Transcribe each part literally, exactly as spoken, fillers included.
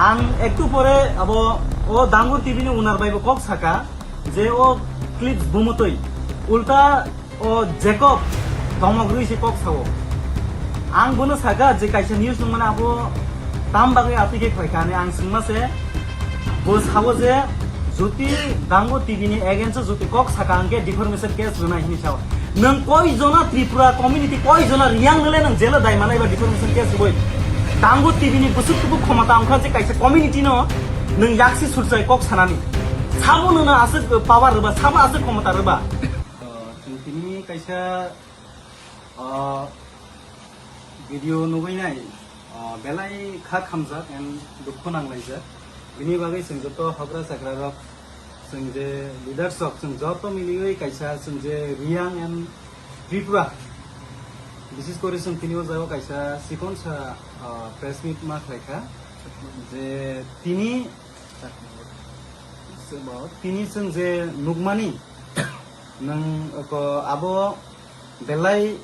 Ang ektu pore abo o Dangur T V ni owner bai bo kok saka je o clips bumutwi ulta o Jacob domok rwi se kok sao. Ang bono saka je kaisa news nung mane abo tam bagwi atwi khe khwlai kha hinwi ang swngma se bo sao je jodi Dangur T V ni against o jodi kok saka hwnkhe defamation case rwnai hinwi sao. Nwng koi jona Tripura community, koi jona Reang nole nwng jelo dai manai ba defamation case rwui? Dangur T V ni bwswk tubu khomota wngkha je kaisa community no nwng yaksi surchai kok sanani. Sabo nwngno aswk power rwba, sabo aswk khomota rwba? To, chwng tini kaisa, ah, video nugui nai, ah, belai kha khamjak and dukhu nanglaijak. Bini bagwi chwng joto hokra chakra rok, chwng je leaders rok, chwng joto miliui kaisa chwng je Reang and Tripura, bises kori chwng tini o jaga kaisa chikon sa, ah, press meet ma khlai kha je tini, tini chwng je nukmani nwng ko abo belai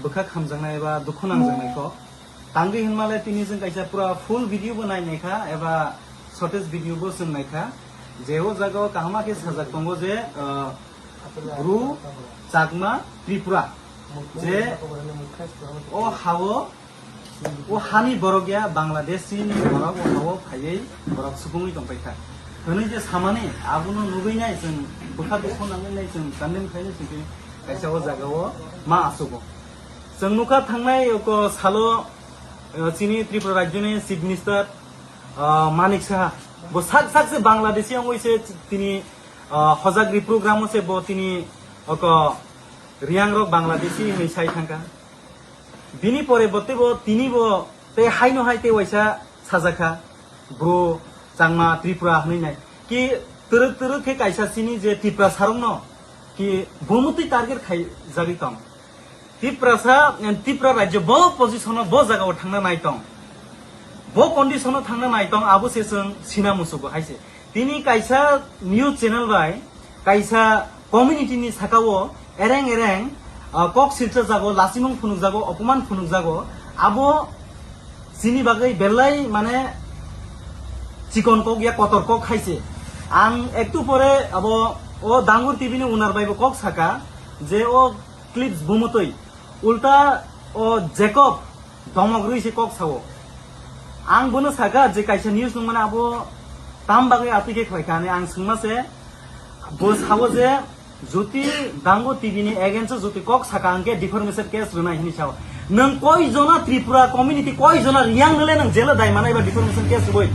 bwkha khamjaknai eba dukhu nangjaknai kok. Tangwi hinmale tini chwng kaisa pura full video bo nai naikha eba shortest video bo chwng naikha. Je o jaga o kaham khe sajak tongo je, ah, Bru, Chakma, Tripura. Je o hao, o hani borok ya Bangladeshi ni borok o hao phaiwi borok sukungwi tongpaikha. Hwnwi je samani abono nugwi nai chwng bwkha dukhu nangwi nai chwng condemn khainai chwng kaisa o jaga o ma achugo. Chwng nukha thangnai oko salo, eh, chini Tripura rajyoni Chief Minister, ah, Manik Saha. Bo sak sak se Bangladeshi wngwi se tini, ah, hojak ripru gramo se bo tini oko Reang rok Bangladeshi hinwi sai thangkha. Bini pore bo teibo tini bo tei haino hai tei waisa sajakha. Bru, Changma, Tripura hwnwi nai. Ki twrwk twrwk khe kaisa chini je Tiprasa rokno ki bumutwi target khai jagwi tong. Tiprasa, eh, Tripura rajyo bo position o bo jaga o thangna nai tong. Bo condition o thangna nai tong, abo se chwng sina musugo hai se. Tini kaisa news channel bai kaisa community ni saka o ereng ereng, ah, kok silcha jago, lasimung phunuk jago, opoman phunuk jago, abo chini bagwi belai mane chikon kok ya kotor kok hai se. Ang ektu pore abo o Dangur T V ni owner bai bo kok saka je o clips bumutwi ulta o Jacob domok rwi se kok sao. Ang bono saka je kaisa news nung mane abo tam bagwi atwi khe khwlai kha hinwi ang swngma se bo sao je jodi Dangur T V ni against o jodi kok saka hwnkhe defamation case rwnai hinwi sao. Nwng koi jona Tripura community, koi jona Reang nole nwng jelo dai manai ba defamation case rwui?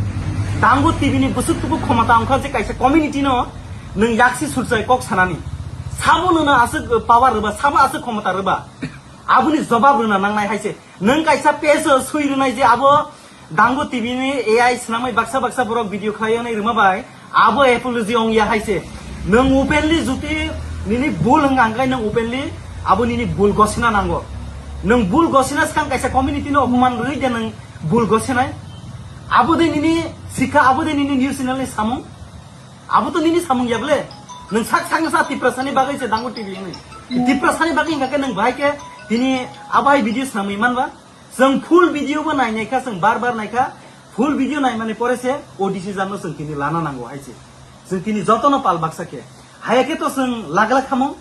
Dangur T V ni bwswk tubu khomota wngkha je kaisa community no nwng yaksi surchai kok sanani. Sabo nwngno aswk power rwba, sabo aswk khomota rwba? Aboni jobab rwna nangnai hai se. Nwng kaisa page o swi rwnai je abo Dangu T V ni A I swnamwi baksa baksa borok video khlai wnai rwma bai abo apology ong ya hai se. Nwng openly juti nini bul wng ang khe nwng openly abo nini bul gosina nango. Nwng bul gosina swkang kaisa community no opoman rwui de nwng bul gosinai. Abo de nini sikha, abo de nini news channel ni samung. Abo to nini samung ya bole. Nwng sak sak sa Tiprasani bagwi se Dangu T V wngwi. Tiprasani bagwi hingka khe nwng bahai khe tini abo hai video swnamwi manba. Chwng full video bo nai nai kha, chwng bar bar nai kha. Full video nai mani pore se o decision no chwng tini lana nango hai se. Chwng tini joto no pal baksa khe. Haya khe to chwng lagla khamung.